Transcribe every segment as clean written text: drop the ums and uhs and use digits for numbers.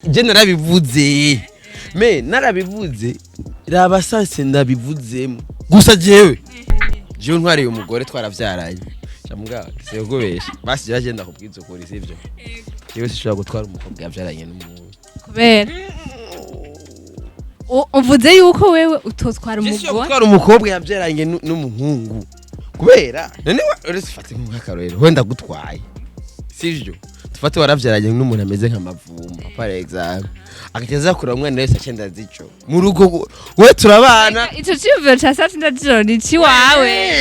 Je narabivuze, me narabivuze, raba sase ndabivuzemo gusa. Jewe ntwariye umugore twaravyaranye shamugabo, sikubesha basi, jewe ndakubwiza ukuri, sivyo? Jewe sishobora gutwara umukobwa yavyaranye n'umuntu. Kubera uvuze yuko wewe utotwara Je sishobora umugore? Gutwara umukobwa yavyaranye n'umuhungu, kubera none uretse ufate nk'akarorero, wenda gutwaye, sivyo? Tufate waravyaranye n'umuntu ameze nk'amavumba, par exemple, agaca kureba umwana wese acenda zico mu rugo, we turabana. Ico ciyumviro ca saa sita z'ijoro ni iciwawe.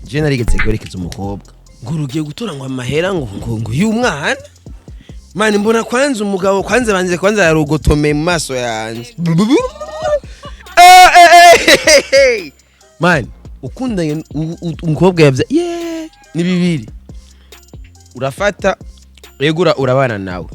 Je narigeze guherekeza umukobwa ngo rugiye gutora ngo amahera ngo y'umwana. Mani mbona kwanza umugabo kwanza banze kwanza yarugotome mu maso yanje. Eh, eh, eh, eh. Mani ukundanye umukobwa yavya ye ni bibiri, urafata yegura urabana nawe,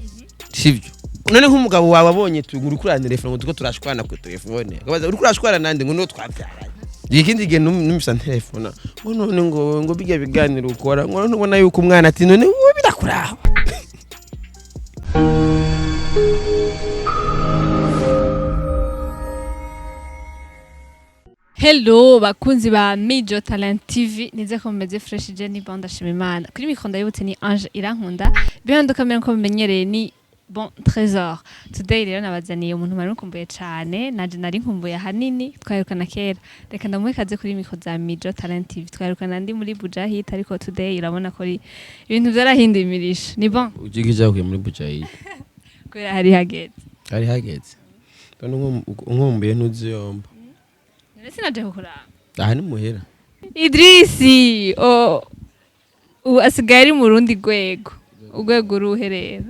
sivyo? None nk'umugabo wawe abonye uri kuri telefone ngo turiko turashwana ku telefone, akabaza uri kurashwana nande, ngo niwo twavyaranye. Ikindi gihe numvise antelefona ngo none ngo bijya biganiro ukora, ngo none ubona yuko umwana ati none wowe birakuraba. Hello bakunzi ba Mijo Talent TV, nize ko mumeze fresh. Je ni bon, ndashima Imana. Kuri micro ndayibutse ni Ange Irankunda, behind the camera nko mumenyereye ni Bon Trésor. Today rero nabazaniye umuntu mwari mukumbuye cane, naje nari nkumbuye ahanini, twaherukana kera. Reka ndamuhe ikaze kuri micro za Mijo Talent TV. Twaherukana ndi muri Bujahit, ariko today urabona ko ibintu vyarahinduye imirisho. Ni bon. Ujige jakuye muri Bujayi? Kubera hari hageze. Hari hageze none unkumbuye ntuziyomba. None sinaje kukuraba? Aha ni muhera. Idrisi o ubu asigaye ari mu rundi rwego. Urwego uruhe rero?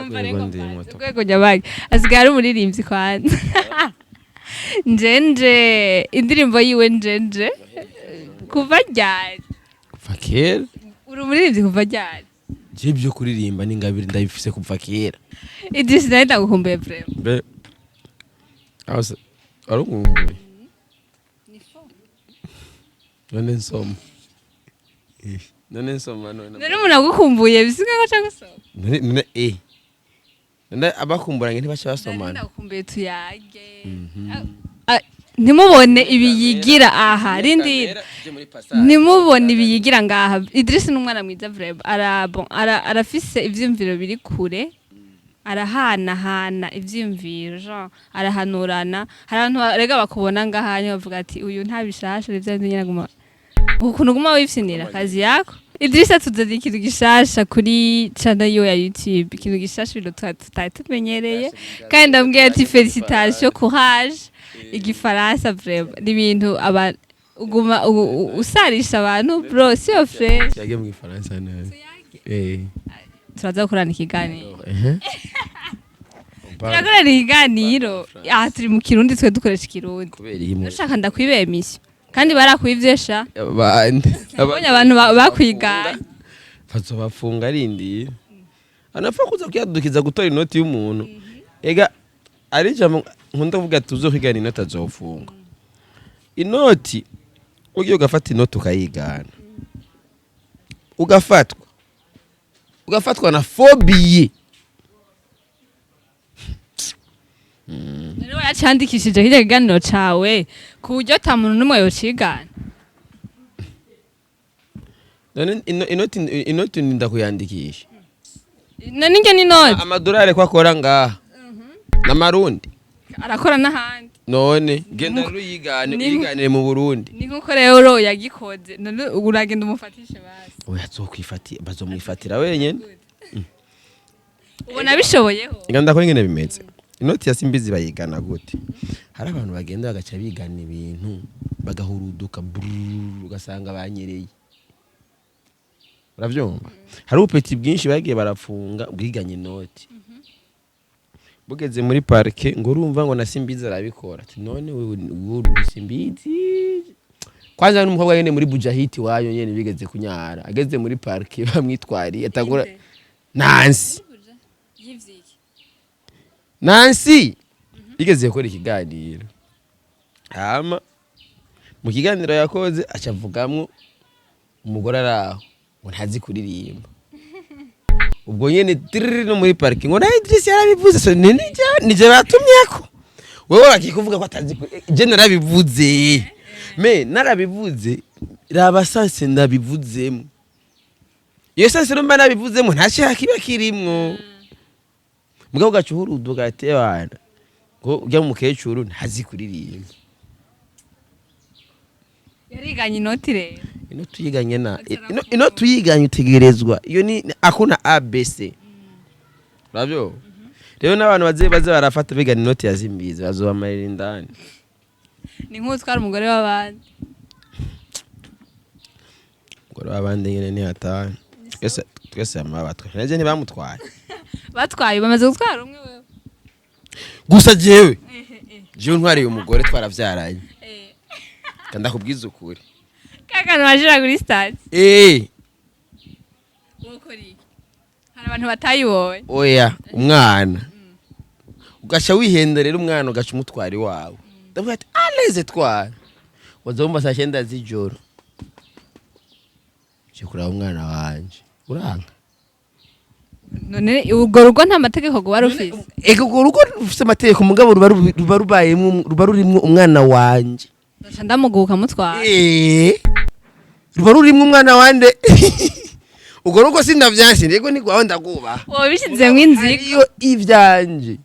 Rwego ndimwo to. Urwego nyabaki asigaye ari umuririmbyi kwanza. Njenje, indirimbo yiwe Njenje, kuva ryari? Kuva kera. Uri umuririmbyi kuva ryari? Je ibyo kuririmba n'ingabire ndabifise kuva kera. Idrisi, nawe ndagukumbuye vraiment. Mbe aho se ari unkumbuye? None nsoma. None nsoma none. None umuntu agukumbuye bisigaye ko aca gusoma? None abakumburanye ntibaca Nari basomana? Ndagukumbuye tuyage. Ah, ntimubone ibi yigira aha, rindira, ntimubone ibi yigira ngaha. Idris ni umwana mwiza vraiment, ara bon, arafise ivyiyumviro biri kure, arahanahana ivyiyumviro, genre arahanurana. Hari abantu rega bakubona ngaha nyine bavuga ati uyu nta bishasha, ivyo nyine aguma ukuntu uguma wifyinira akazi yako. Idris atuzaniye ikintu gishasha kuri channel yiwe ya YouTube, ikintu gishasha, ibintu tutari tumenyereye, kandi ndamubwiye ati félicitations, courage. Igifaransa vraiment ni ibintu aba uguma usarisha abantu bro, siyo fresh. Yagiye mu Gifaransa nabi. Turaza gukorana ikiganiro, turakorana ikiganiro. Aha turi mu Kirundi, twe dukoresha Ikirundi. Kubera iyi mu Ushaka ndakwibe émission kandi barakwivye sha. Bande? Abonye abantu bakwiganye. Bazobafunga, arindiye anapfa kuza kuyadukiza gutora inoti y'umuntu. Ega ari ijambo nkunda kuvuga ati uzokwigana inoti azofunga inoti. Ugiye ugafata inoti ukayigana, ugafatwa na phobie. None waracandikishije kirya kiganiro cawe ku buryo ata muntu n'umwe yocigana? None inoti ndinda kuyandikisha? None iryo ni inoti? Amadolari ko akora ngaha n'amarundi. Arakora n'ahandi. None genda rero uyigane, uyiganire mu Burundi. Ni nkuko rero yagikoze, none uragenda umufatishe basi. Oya, azokwifatira, bazomwifatira wenyene. Ubona bishoboyeho? Nga ndakora ingene bimeze. Inoti ya Simbizi bayigana gute? Hari abantu bagenda bagaca bigana ibintu, bagahuruduka brrr, ugasanga banyereye, uravyumva? Hari ubupeti bwinshi bagiye barapfunga bwiganye inoti, bugeze muri parike ngo urumva ngo na Simbizi arabikora. Ati none wewe uri Simbizi? Kwanza n'umukobwa nyene muri Bujahiti wayo nyene bigeze kunyara, ageze muri parike bamwitwariye atagura. Nancy. Nancy yigeze gukora ikiganiro, hama mu kiganiro yakoze acavugamwo umugore ari aho ngo ntazi kuririmba. Ubwo nyene tiriri no muri parking ngo na Idris yarabivuze, so ni nije batumyeko. Wewe bagiye kuvuga ko atazi je narabivuze, mais narabivuze, raba sens ndabivuzemo. Iyo sens rumba nabivuzemo, nta cyaha kiba kirimwo. Mugabo gaca uhurudu gatebana ngo ujya mu mukecuru ntazi kuririmba. Yariganye inoti rero. Ino tuyiganye na ino tuyiganye, utegerezwa iyo ni akuna ABC. Uravyo rero n'abantu baze barafata bigana inoti ya zimbizi, bazobamarira indani. Ni nk'utwara umugore w'abandi. Umugore w'abandi nyene ni hatari. Twese twese amabatwe neze ntibamutwaye. Batwaye, bamaze gutwara umwe wewe. Gusa jewe ntwariye umugore twaravyaranye, kandi ndakubwiza ukuri. Kakantu washira kuri stade. Eh. Wokora iki? Hari abantu batayibonye. Oya, umwana ugaca wihenda rero, umwana ugaca umutwara iwawe. Ndavuga ati aleze twara, waza wumva saa 9 z'ijoro nje kuraba umwana wanje, uranka. None urwo rugo nta mategeko rwaba rufise? Ego, urwo rugo rufise amategeko, mugabo ruba rubayemwo, ruba rurimwo umwana wanje. Ndaca ndamuguka mutwara. Eh, ruba rurimwo umwana wande urwo rugo. Sindavyanse, rego ni gwawe, ndagubaha. Wobishizemwo inzigo. Ariyo ivyanje.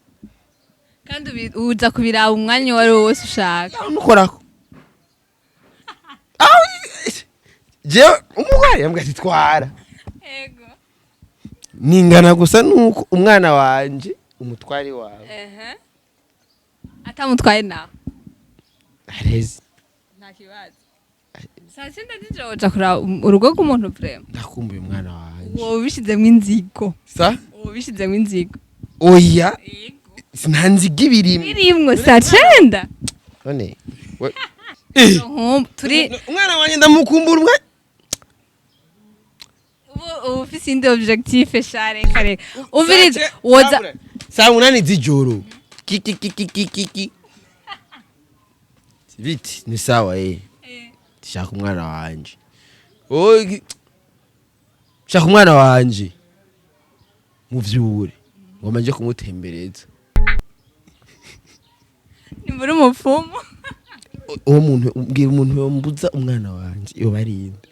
Kandi uza kubiraba umwanya uwo ari wo wose ushaka. Mukorako. Jewe umugore yambwira ati twara. Ego. Ningana gusa nuko umwana wanje umutwari wawe. Ehe, atamutwaye nawe? Arezi. Nta kibazo, saa 9 z'ijoro uja kuraba urugo rw'umuntu, vraiment? Ndakumbuye umwana wanje. Wobishizemwo inzigo. Sa? Wobishizemwo inzigo. Oya, sinanziga ibirimo. Birimwo saa 9. None Turi umwana wanje ndamukumbura umwa ubu ufise indi objectif share kare, umviriza, woza. Saa 8 z'ijoro, kiki kiki kiki kiki, biti ni sawa, eh, shaka umwana wanje. Oyi, shaka umwana wanje muvyure ngoma nje kumutembereza. Ni muri umupfumu. Uwo muntu, mbwira umuntu yombuza umwana wanje iyo barinde.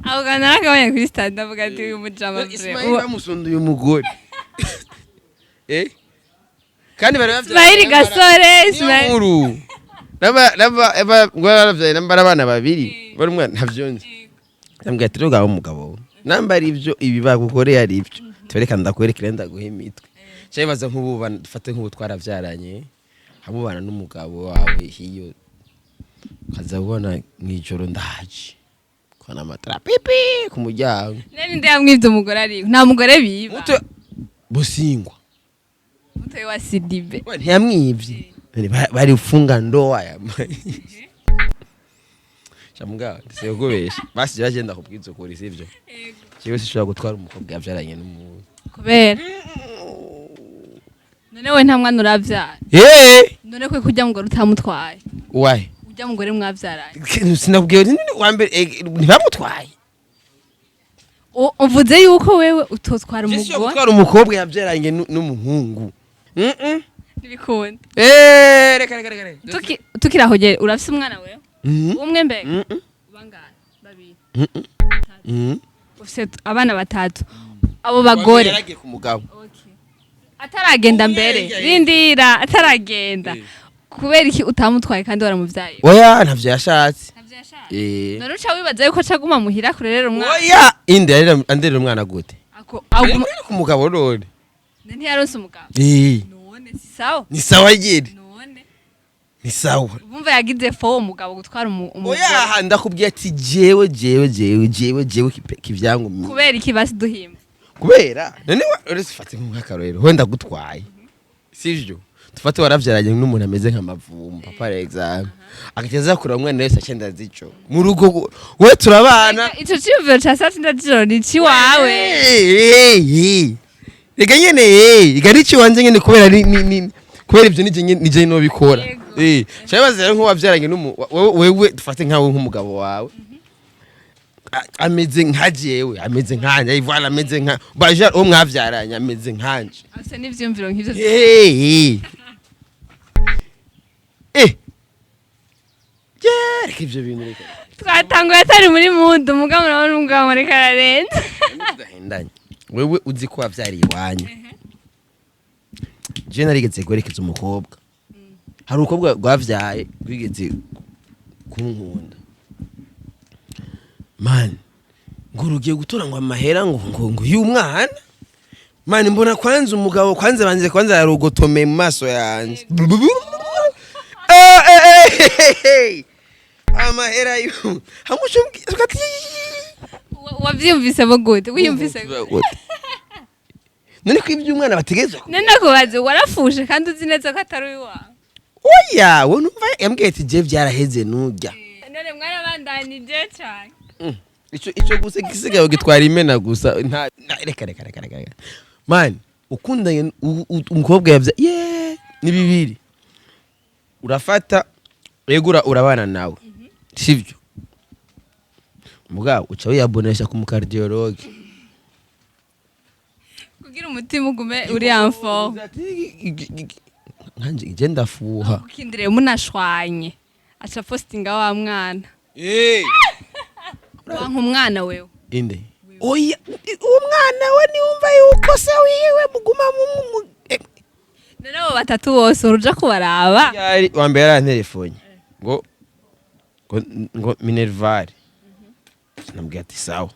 Aho kantu narakabonye kuri stade, ndavuga ati uyu mujama. Ismail bamusunduye umugore, eh, kandi bari Ismail Gasore, Ismail. Nkuru naba naba eba ngo baravyaye namba abana babiri bari umwana ntavyo nzi. Ndambwira ati rero umugabo namba ari ibyo ibi bagukoreye ari ibyo, tubereka ndakwerekera, ndaguha imitwe. Cyabibaza nk'ubu dufate nk'ubu twaravyaranye, hamubana n'umugabo wawe hiyo, ukaza ubona mw'ijoro ndaje kona amatara pipi ku muryango. None nde yamwivye umugore? Ariko nta mugore biba. Muto Busingwa. Mutoyi wa Sidibe. We ntiyamwivye. None bari funga ndoa ya shamuga ndisiyokubesha. Basi bagenda kubwiza ukuri, sivyo? Jewe sishobora gutwara umukobwa yavyaranye n'umuntu. Kubera none we nta mwana uravyara? Eh. None kwe kurya mugore utamutwaye? Wahe? Urya mugore mwavyaranye. Sinabwiye ni wa mbere, ntibamutwaye. Uvuze yuko wewe utotwara Je sishobora umugore. gutwara umukobwa yavyaranye n'umuhungu. Ntibikunda. Eh, reka reka reka reka. Tukiri aho gere, urafise umwana wewe? Mhm. Umwe mbega? Mhm. Bangahe? Babiri? Mhm. Ufise abana batatu, abo bagore? Yaragiye ku mugabo. Okay. Ataragenda mbere. Yenge. Rindira, ataragenda. Kubera iki utamutwaye kandi waramuvyaye? Oya, ntavyo yashatse. Ntavyo yashatse. Eh. None uca wibaza yuko acaguma muhira kurerera umwana? Oya, inde arera, anderera umwana gute? Ako aguma. Ari ku mugabo none. Ntiyaronse umugabo? Eh. None si sawa? Ni sawa nyene. None Ni sawa. bumva yagize fo uwo mugabo gutwara umugore. Oya, ndakubwiye ati jewe jewe jewe jewe jewe kivyangumye. Kubera iki basi duhimba? Kubera none uretse ufate nk'akarorero, wenda gutwaye, sivyo? Dufate waravyaranye n'umuntu ameze nk'amavumba, par exemple, agaca kureba umwana wese 9 z'ico mu rugo, we turabana. Ico ciyumviro ca saa 9 z'ijoro ni iciwawe. Reka nyene, reka ni iciwanje nyene, kubera ni kubera ivyo nije nyene, nije nobikora. Yego. Eh, cyabaza rero nk'uwavyaranye n'umu wewe, dufate nkawe nk'umugabo wawe. Ameze nka jewe, ameze nkanje, voilà, ameze nka baja uwo mwavyaranye, ameze nkanje. Afise n'ivyumviro nk'ivyo. Hey. Eh. Yeah, reka ivyo bintu, reka. Twatanguye atari muri mood, mugabo murabona umugabo ariko ararenza. Tudahendanye. Wewe uzi ko wavyariye iwanyu. Je narigeze guherekeza umukobwa. Hari umukobwa rwavyaye rwigeze kunkunda. Man, ngo rugiye gutora ngo amahera ngo y'umwana. Man, mbona kwanza umugabo kwanza banze kwanza yarugotome mu maso yanje. Eh, eh, eh, eh, amahera yo. Hamusho ati Wavyumvise bo gute? Wiyumvise gute? None ko iby'umwana bategerezwa None nakubaze, warafushe kandi uzi neza ko atari uwawe? Oya, wowe numva yambwiye ati je byaraheze nujya. None mwarabandanije cane? Ico gusa gisigaye gitwara imena gusa nta reka reka reka reka reka. Man, ukundanye umukobwa yavya, yeah, ni bibiri. Urafata yegura urabana nawe, sivyo? Mugabo uca wiyabonesha ku mucardiologue. Kugira umutima ugume uri en forme. Nkanje je ndafuha. Ukindiriye munashwanye, aca postinga wa mwana. Wanka umwana wewe? Inde? Oya, uwo mwana we niwumva yuko se wiwe muguma mu None abo batatu bose uruja kubaraba? Yari wa mbere yarantelefone ngo minerval. Namubwiye ati sawa,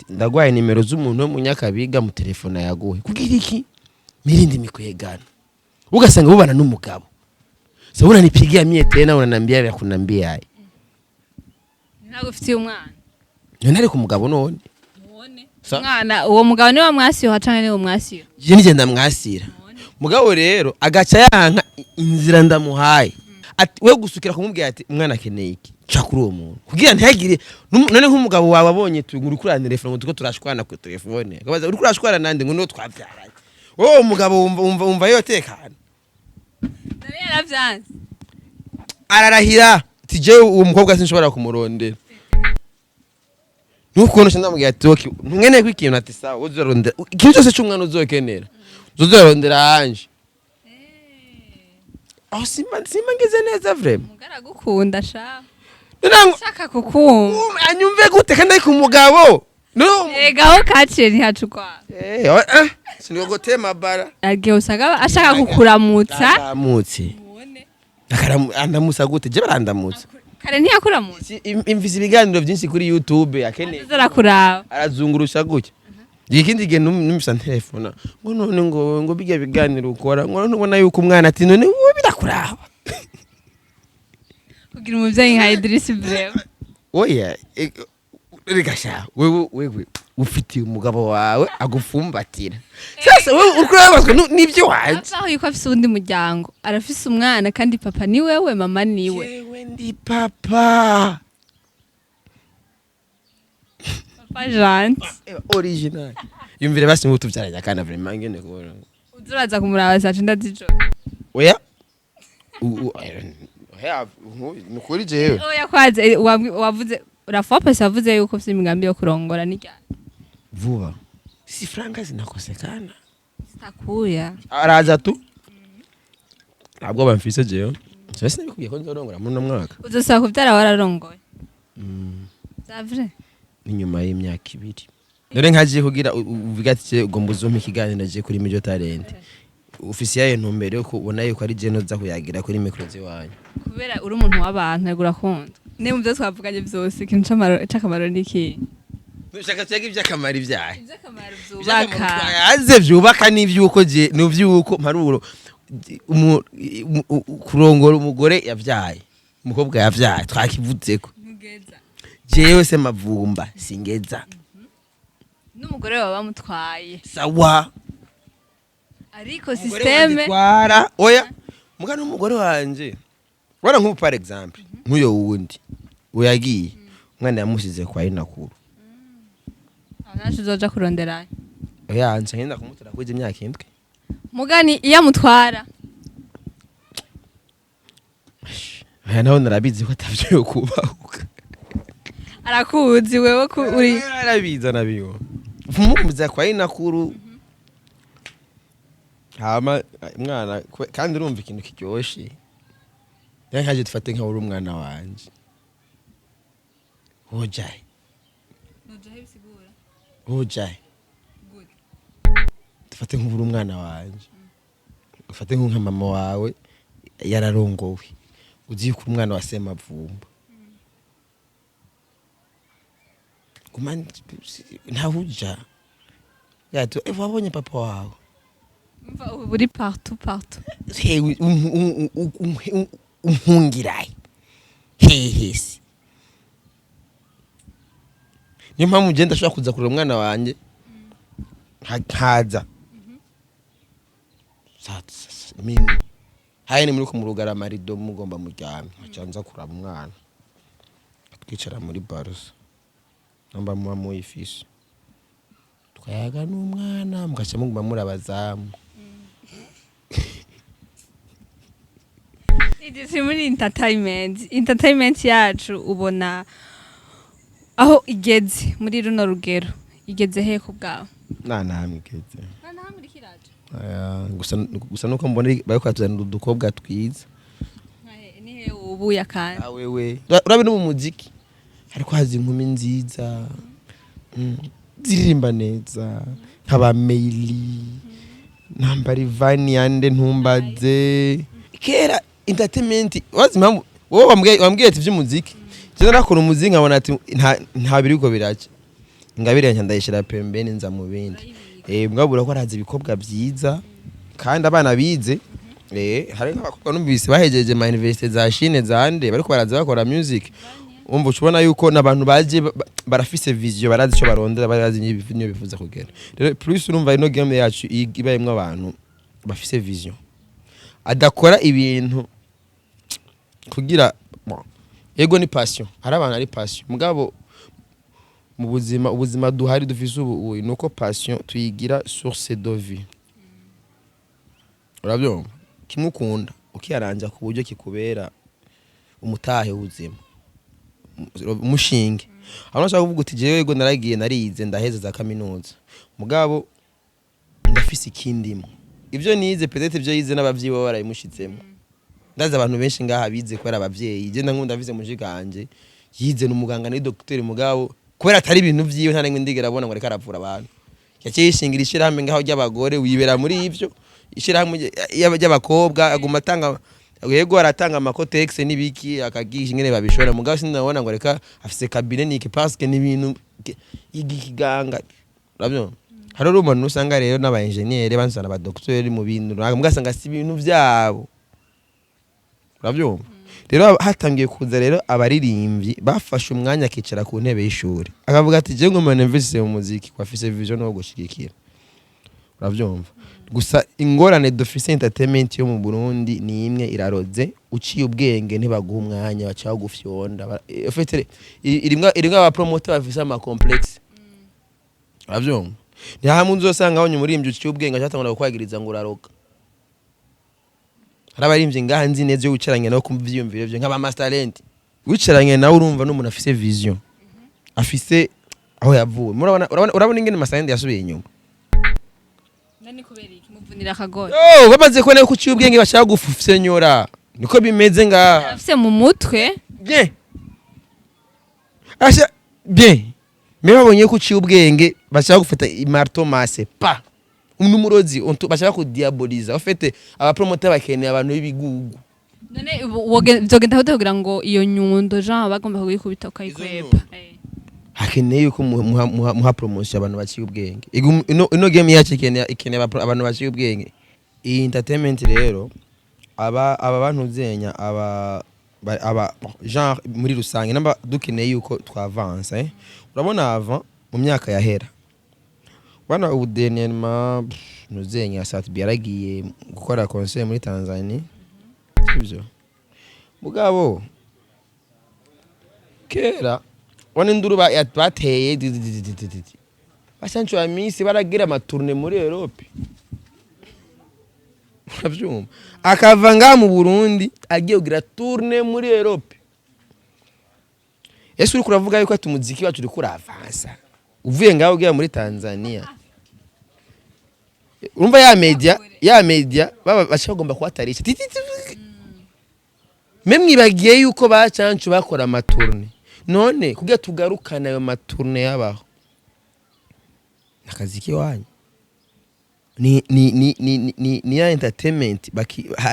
ndagwaye nimero z'umuntu wo mu Nyakabiga, mu telefone yaguhe kugira iki mirindi mikwegana, ugasanga bubana n'umugabo. Sasa unanipigia mie tena unaniambia vya kunambia hai? Ntabwo ufitiye umwana. None ariko umugabo none Umwana uwo mugabo niwe mwasiyoha canke niwe mwasiyo? Je nije ndamwasira. Mugabo rero agaca yanka inzira ndamuhaye, ati we gusukira kumubwira ati umwana akeneye iki, ca kuri uwo muntu kugira ntihagire none nk'umugabo wawe abonye uri kuri telefone ngo turiko turashwana ku telefone, akabaza uri kurashwana nande, ngo niwo twavyaranye, wowe umugabo wumva yotekana? None yaravyanze? Ararahira ati jewe uwo mukobwa sinshobora kumurondera. Nukuntu ndamubwira ati okay, nkeneye ko ikintu, ati sawa, uzorondera ikintu cyose cy'umwana uzokenera, uzorondera anje aho. Simba ngeze neza vraiment. Umugore agukunda sha. None Shaka kukumva. Anyumve gute kandi ariko umugabo no Ega aho kaciye ntihacukwa. Eh, sinigotema bara. Agiye usanga ashaka kukuramutsa. Ndamutse. Andamutsa gute? Je barandamutsa. Kare ntiyakuramutsa. Imvise ibiganiro byinshi kuri YouTube akeneye. Aza arakuraba. Arazungurusha gutya. Ikindi gihe numvise telefona ngo none ngo bijya biganiro ukora, ngo none ubona yuko umwana, ati none wowe birakuraba? Kugira umuvyeyi nka Idris vraiment. Oya, reka sha, wewe ufitiye umugabo wawe agufumbatira, sasa wewe uriko urabazwa n'ibyo wanje. Aho yuko afise uwundi muryango, arafise umwana kandi papa ni wewe, mama ni we. Jewe ndi papa. Papa Jante. Original. Yumvire basi ngo tuvyaranye akana vraiment ngene kubona. Uza uraza kumuraba saa 9 z'ijoro. Oya, oya, nukuri jewe. Oya kwaze, wavuze urafope, wavuze yuko ufise imigambi yo kurongora n'iryari? Vuba, si franga zinakosekana. Zitakuya. Araza tu, ntabwo bamfise jewe. Sasa sinabikubwiye ko nzorongora muri uno mwaka. Uzosaba kuvyara wararongoye? C'est vrai? N'inyuma y'imyaka 2 dore nkagiye kugira uvuga ati je ugomba uzumpa ikiganiro je kuri Mijo Talent, ufise yayo ntumbero yo kubona yuko ari je noza kuyagira kuri micro ziwanyu. Kubera uri umuntu w'abantu, ego, urakunda. Ne mu byo twavuganye byose, ikintu c'akamaro ni iki? Ushaka tuyaga iby'akamaro ibyahe? Ivy'akamaro vyubaka. Aze vyubaka n'ivyuko je n'uvyuko mparuro kurongora umugore yavyaye, umukobwa yavyaye, twakivutseko. Ntugeza. Jewe se mavumba singeza. N'umugore baba bamutwaye. Sawa. Ariko Umugore wanje système twara, oya, muga n'umugore wanje wara nk'ubu par exemple nk'uyo wundi uyagiye, umwana yamushize kwa inakuru. Nacu uzoja kuronderayo? Oya, nca ngenda kumutora kwiza imyaka 7. Mugani iyo amutwara? Oya, naho narabizi ko atavyo kubahuka. Arakuzi wewe ko uri Arabiza nabiyo mumuza kwa inakuru hama umwana kandi urumva ikintu kiryoshe, rero nkaje dufate nka uri umwana wanje, wojaye wojaye, dufate nk'uri umwana wanje, ufate nka mama wawe yararongowe, uzi yuko uri umwana wa Semavumba, guma ntahuja yato wabonye papa wawe. Umva, ubu uri partout partout. Hewe, umpungiraye hehe se? Niyo mpamvu ugenda ashobora kuza kureba umwana wanjye nkaza mimi haye ni muri kumurugara amarido, mugomba muryame, nkaca nza kuraba umwana, twicara muri barusa namba muba muyifise, tukayaga n'umwana, mugaca muguma muri abazamu. Idisi, muri entertainment yacu ubona aho igeze muri runo rugero, igeze he ku bwawe? Nta nahamwe igeze. Aya, gusa nuko mbona bariko baratuzanira udukobwa twiza. Nihe ubuya kandi? Ah, wewe urabe no mu muziki hariko haza inkumi nziza, ziririmba neza nk'aba Meili nambara Ivani yande ntumbaze. Kera entertainment wazi impamvu wowe wambwiye ati ivy'umuziki, je narakora umuziki nkabona ati nta biriko biraca, ingabire yanjye ndayishira pembeni, nza mu bindi. Mwabura ko araza ibikobwa byiza kandi abana bize. Hari nk'abakobwa numvise bahejeje ma université za Chine zande, bariko baraza bakora music. Umva, ubona yuko n'abantu baje barafise vision, barazi ico barondera, barazi n'ibyo bifuza kugera. Rero plus urumva ino game yacu ibayemwo abantu bafise vision, adakora ibintu kugira bon, ego ni passion, hari abantu ari passion, mugabo mu buzima, ubuzima duhari dufise ubu nuko passion tuyigira source de vie. Urabyumva, kimwe ukunda ukiyaranja ku buryo kikubera umutahe w'ubuzima, umushinge. Aho nashaka kuvuga uti jewe yego naragiye, narize, ndaheza za kaminuza, mugabo ndafise ikindimo ibyo nize, peut-être ibyo yize n'abavyeyi baba barabimushizemo. Ndazi abantu benshi ngaha bize kubera abavyeyi. Je ndankunda, ndafise mushikanje yize n'umuganga, ni docteur, mugabo kubera atari ibintu vyiwe, nta nimwe ndigera abona ngo ariko aravura abantu. Yaciye yishingira ishirahamwe ngaho ry'abagore, wibera muri ivyo ishirahamwe ry'abakobwa, aguma atanga, yego aratanga ama Kotex n'ibiki, akagisha ingene babishora, mugabo sinabona ngo reka afise cabinet niki, parce que n'ibintu yiga ikiganga. Urabyumva, hari umuntu usanga rero n'aba engineer bansana aba docteur mu bintu runaka, mugasanga si ibintu vyabo. Urabyumva rero, hatangiye kuza rero abaririmbyi bafashe umwanya, akicara ku ntebe y'ishuri akavuga ati je ngoma nimvise mu muziki kwa afise vision no gushigikira. Urabyumva, gusa ingorane dufise, entertainment yo mu Burundi ni imwe iraroze: uciye ubwenge ntibaguha umwanya, baca bagufyonda. En fait, irimwo aba promoter bafise ama complexe. Urabyumva, ni hamwe uzosanga abonye umuririmbyi uciye ubwenge acatangura kukwagiriza ngo uraroga. Hari abaririmbyi ngaha nzi neza, iyo wicaranye nawe kumva ivyiyumviro vye, nk'aba Master Talent, wicaranye nawe urumva n'umuntu afise vision, afise aho yavuye. Murabona, urabona ingene Master Talent yasubiye inyuma. Nani, kubera iki muvunira akagohe? Yo, bamaze kubona ko uciye ubwenge bashaka gufyonyora, niko bimeze ngaha. Afise mu mutwe. Bien, asha bien, mais babonye ko uciye ubwenge bashaka gufata marteau masse pa n'umurozi bashaka kudiaboliza. En fait, abapromoter bakeneye abantu b'ibigugu. None ubu vyogenda gute kugira ngo iyo nyundo Jean bagomba kuyikubita ukayikwepa? Hakeneye yuko muha promotion abantu baciye ubwenge. Ino game yacu ikeneye abantu baciye ubwenge. Iyi entertainment rero, aba bantu zenya aba genre muri rusange namba dukeneye yuko twavanse. Urabona avant mu myaka yahera, bana ubu dernièrement nuzenya Sat-B yaragiye gukora concert muri Tanzania, sivyo? Mugabo kera wana induru bateye basancu ya misi baragira ama tournées muri Europe. Uravyumva, akava ngaha mu Burundi agiye kugira tournée muri Europe. Ese uriko uravuga yuko ati umuziki wacu uriko uravansa, uvuye ngaho ugiye muri Tanzania, urumva ya media baba baca bagomba kuhatarisha. Ti- ti- ti- mwe mwibagiye yuko ba Cancu bakora ama tournées. None kugira tugarukane ayo ma tournées yabaho, akazi kiwanyu ni ya entertainment.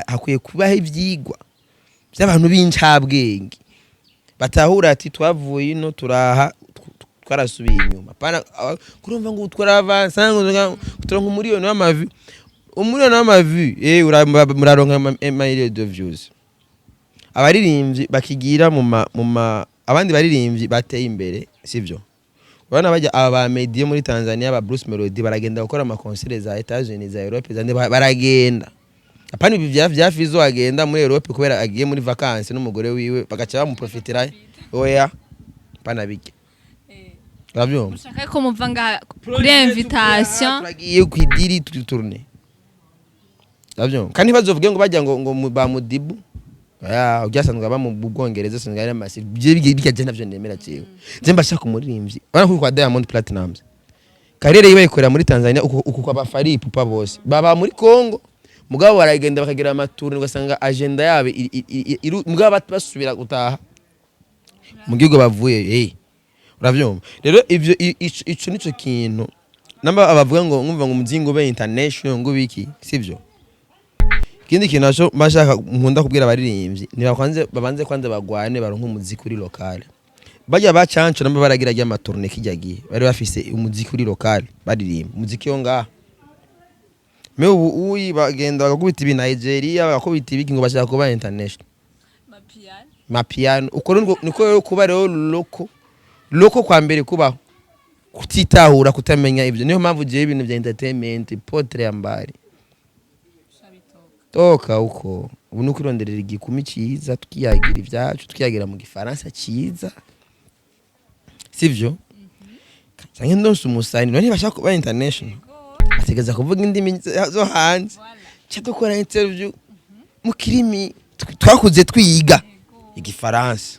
Hakwiye kubaho ivyigwa by'abantu b'incabwenge batahura ati twavuye ino turaha, twarasubiye inyuma. Pana kurumva ngo twaravansa, ngo turonka umuriyoni w'ama vues, umuriyoni w'ama vues, muraronka ama million de views. Abaririmbyi bakigira mu ma abandi baririmbyi bateye imbere, sivyo? Urabona bajya aba ba Meddy muri Tanzania, ba Bruce Melody, baragenda gukora ama concerts za Etats-Unis, za Europe, za baragenda. Apana ibi vya Fizo, agenda muri Europe kubera agiye muri vacances n'umugore wiwe, bagaca bamuprofitira. Oya, pana bijya, urabyumva? Ushaka ko muva ngaha kuri invitation. Turagiye kwidiri, turi tourner, urabyumva? Kandi ntibazovuge ngo bajya ngo ba Mudibu ya ujyasanzwe aba mu Bwongereza, asanzwe ari amasi bijya. Je navyo nemera. Jewe je mbashaka umuririmbyi, urabona ko kwa Diamond Platnumz carrière yiwe bayikorera muri Tanzania, uku kwa ba Fally Ipupa bose baba muri Congo, mugabo baragenda bakagira ama tournées, ugasanga agenda yabo mugabo basubira gutaha mu gihugu bavuye. Uravyumva rero ivyo, ico nico kintu namba abavuga ngo nkumva ngo umuzingo ube international, ngo biki, sivyo? Ikindi kintu naco mashaka nkunda kubwira abaririmbyi, ntibakwanze babanze kwanza bagwane baronke umuziki uri local. Bajya ba Canco namba baragira rya ma tournées, kijya gihe bari bafise umuziki uri local, baririmba umuziki yo ngaha. Me ubu uyi bagenda bagakubita ibi Nigeria, bagakubita ibiki, ngo bashaka kuba international, mapiano. Uko niko rero kuba rero local, local kwa mbere kubaho kutitahura, kutamenya ibyo. Niyo mpamvu jewe ibintu bya entertainment potre yambari toka uko ubu ni ukwironderera igikumi cyiza, tukiyagira ibyacu, tukiyagira mu Gifaransa cyiza, sivyo? Canke ndonse umusani, none ntibashaka kuba international, bategeza kuvuga indimi zo hanze, ca dukora interview mu kirimi twakuze twiga, Igifaransa.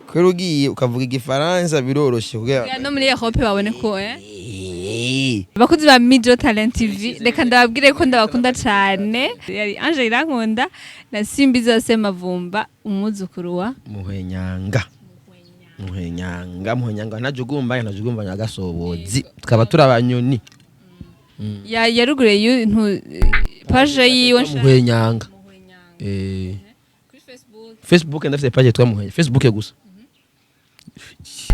Kubera ugiye ukavuga Igifaransa biroroshe kugira Kugira no muri Europe babone ko Eh. Abakozi ba Mijo Talent TV, reka ndababwire ko ndabakunda cyane. Yari Ange Irankunda na Simbi zose Mavumba, umwuzukuru wa Muhenyanga, Muhenyanga, Muhenyanga, ntajugumba, ntajugumba nyagasobozi, tukaba turi abanyoni. Ya yaruguriye ntu page yiwe. Muhenyanga. Kuri Facebook. Facebook ndafite page yitwa Muhenya, Facebook gusa.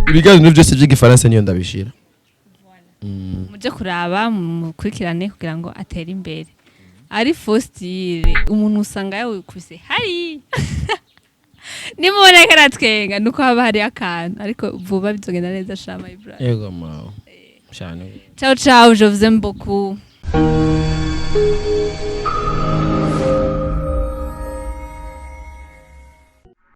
Ibiganiro byose by'Igifaransa niyo ndabishira. Muje kuraba, mukurikirane kugira ngo atere imbere. Ari Faustile, umuntu usanga yawukubise hari nimubona ko aratwenga, nuko haba hari akantu, ariko vuba bizogenda neza sha, my brother. Yego mawe cyane. Ciao ciao, je vous aime beaucoup.